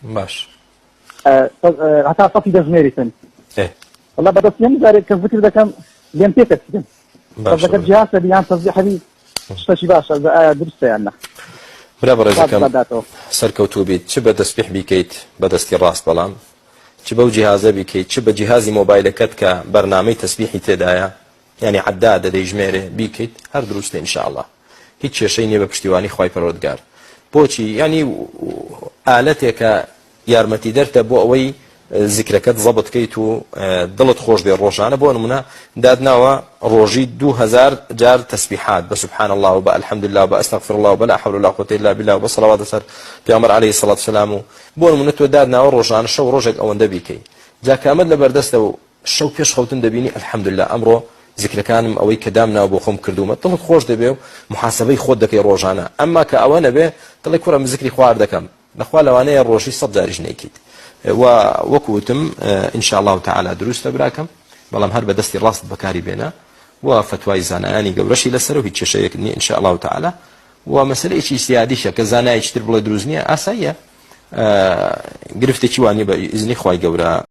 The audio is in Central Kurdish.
باش. هەتا سەفی دەژمێریتن. وەڵا بەدەستی هەموو جارێک کە زکر دەکەم لێم تێکەچیتن. باشە جیهاز هەبی یان تەسبیح هەبی شتەکی باشە ئایا دروستە یان نا؟ برا بەڕێزەکەم سەرکەوتوو بیت چ بە تەسبیح بیکەیت بە دەستی ڕاست بەڵام چ بەو جیهازە بیکەیت چ بە جیهازی مۆبایلەکەت کە بەرنامەی تەسبیحی تێدایە یانی عەدادە دەیژمێرێ بیکەیت هەر دروستە ان شاء اللە هیچ کێشەی نیە بە پشتیوانی خوای پەروەردگار بۆچی یانی ئالەتێکە یارمەتیدەرتە بۆ ئەوەی زیکرەکەت زەبت کەیت و دڵت خۆش بێ ڕۆژانە بۆ نمونە دادناوە ڕۆژی 2000 جار تەسبیحات بە سبحان الله و بە الحمد لله و بە استغفر الله و بە لا حول ولا قوة الا بالله و بە صلوات لەسەر پێغەمبەر علیه الصلاة والسلام و بۆ نمونە تۆ دادناوە ڕۆژانە شەو ڕۆژێک ئەوەندە بیکەی جا کە ئەمەت لەبەردەستە و شەو پێش خەوتن دەبینی الحمدللە ئەمڕۆ زیکرەکانم ئەوەی کە دامناوە بۆ خۆم کردوومە دڵت خۆش دەبێ و محاسبەی خۆت دەکەی ڕۆژانە ئەمما کە ئەوە نەبێ دەڵێ کوڕە من زیکری خوا هەر دەکەم بەخوا لەوانەیە ڕۆژی سەد جاریش نەیکەیت و وەکو وتم ان شاء الله تعالی دروستە براکەم بەڵام هەر بە دەستی ڕاست بەکاری بێنە و فتوای زانایانی گەورەشی لەسەر و هیچ کێشەیەک نییە ان شاء الله تعالی و مەسەلەیەکی ئیجتیهادیشە کە زانایەکی تر بڵێ دروست نییە ئاساییە گرفتێکی وانیە بە ئیزنی خوای گەورە.